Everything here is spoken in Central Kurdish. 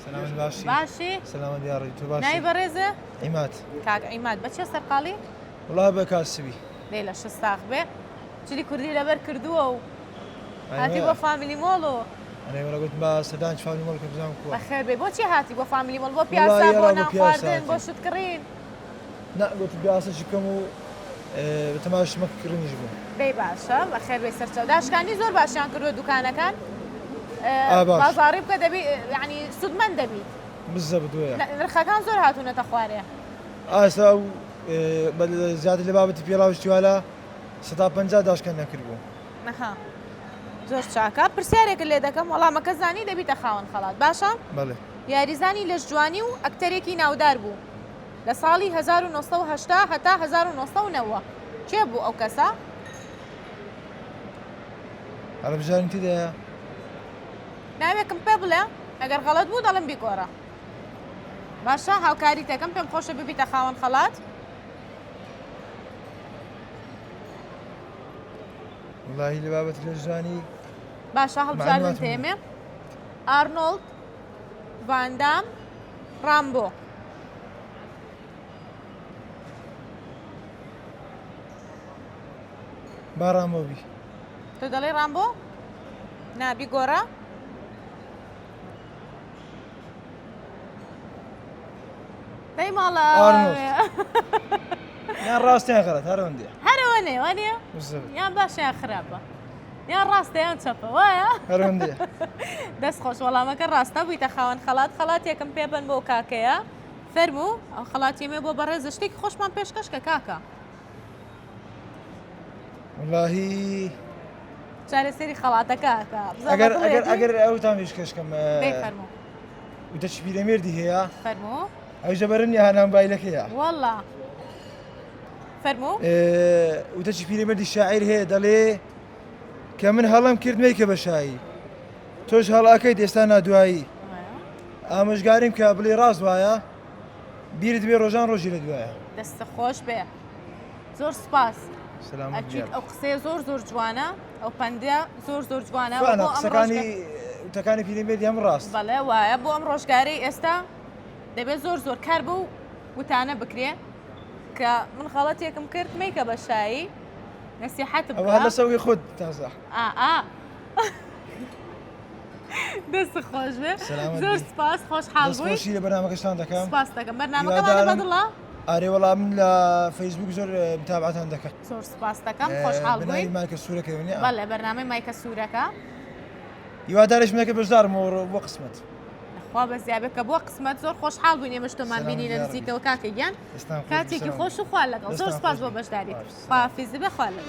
سەلامەت باشی باشی سەلامەت یاڕی تۆ باشی ناوی بەڕێزە عیماد کاک عیماد بە چێ سەرقاڵی وڵا بە کاسبی دەی لە شت ساغ بێ جلی کوردی لەبەر کردووە و هاتی بۆ فامیلی مۆڵ و ئەرێ وەڵا گوتم با سەردان فامیلی مۆڵ کە بزانم کووە بەخێر بێ بۆچی هاتی بۆ فامیلی مۆڵ بۆ پیاسە بۆ نان خواردن بۆ شت کڕین نا گوتم پیاسەکی بکەم و بەتەماش مەک کڕینیش بووم. دەی باشە بەخێر بێی سەرچاو داشکاندنی زۆر باشیان کردووە دوکانەکان بازاڕی بکە دەبی یعنی سوودمەند دەبیت بزەبت وەیە نرخەکان زۆر هاتوونەتە خوارێ ئاسا ئەو زیاتر لە بابەتی پێڵاوشتی والا 150 داشکان نەکردبوو ئەها زۆر چاکە پرسیارێکت لێ دەکەم وەڵامەکە زانی دەبیتە خاوەن خەڵات باشە بەڵێ یاریزانی لەشجوانی و ئەکتەرێکی ناودار بوو لە ساڵی 1970 هەتا 1990 کێ بوو ئەو کەسە؟ هەڵبژاردن تێدایە؟ ناوێکم پێ بڵێ ئەگەر غەڵەت بوو دەڵێم بیگۆڕە باشە هاوکاریت دەکەم پێم خۆشە ببیتە خاوەن خەڵات وڵی لە بابەت لەژانی باشە هەڵبژاردن تێمێ ئارنۆڵد ڤاندام ڕامبۆ با ڕامبۆ بی تۆ دەڵێ ڕامبۆ نابی گۆڕە دەی ماڵە یان ڕاستیان غەڵەت هەرەوەندە هەرەوە نێ وانە یان باشە یان خراپە یان ڕاستە یان چەپە وایە هەرەوەندە دەست خۆش وەڵامەکە ڕاستە بوویتە خاوەن خەڵات خەڵاتێکم پێبن بۆ کاکەیە فەرموو ئەو خەڵاتیمێ بۆ بەڕێزە شتێکی خۆشمان پێشکەش کە کاکە وڵاهی چارەسەری خەڵاتەکە ئەکا. بزانە ئەگەر دڵێتی؟ ئەگەر ئەگەر ئەوتان پێشکەش کەم دەی فەرموو. وتە چ پیرەمێردی هەیە؟ فەرموو. ئەویش لەبەرم نییە هانا مۆبایلەکەیە. وەڵا. فەرموو. وتە چ پیرەمێردی شاعیر هەیە دەڵێ کە من هەڵەم کرد مەیکە بە شایی تۆش هەڵ ئەکەیت ئێستا نادوایی ئامۆژگاریم کە بڵێ ڕاست وایە بیرت بێ ڕۆژان ڕۆژی لە دوایە. دەستت خۆش بێ. زۆر سوپاس ئەکید ئەو قسەیە زۆر زۆر جوانە ئەو پەندە زۆر زۆر جوانە قسەکانی وتەکانی پیرەمێردی هەم ڕاست بەڵێ وایە بۆ ئەم ڕۆژگارەی ئێستا دەبێت زۆر زۆر کار بۆ وتانە بکرێ کە من خەڵەتێکم کرد میکە بە شایی نەسیحەتم ئەوە لە سەوی خۆت تازە ئا دەست خۆش بێ زۆر سپاس خۆش حاڵ بووی لە بەرنامەکەشتان دەکەم سپاس دەکەم بەرنامەکەمان بەدڵە ئارێ وەڵا من لە فەیسبوک زۆر متابعەتان دەکەم. زۆر سپاس دەکەم خۆشحاڵ بووین. مایکە سوورەکە ونیە؟ بەڵێ بەرنامەی مایکە سوورەکە. هیواداریشم دەکە بەشدارم بۆ قسمەت. خوا بەزیابێ کە بۆ قسمەت زۆر خۆشحاڵ بووین ئێمەش تۆمان بینی لە نزیکەوە کاکە گیان کاتێکی خۆش و خوا لەگەڵ زۆر سپاس بۆ بەشداریت خواحافیز بێ خوا لەگەڵ.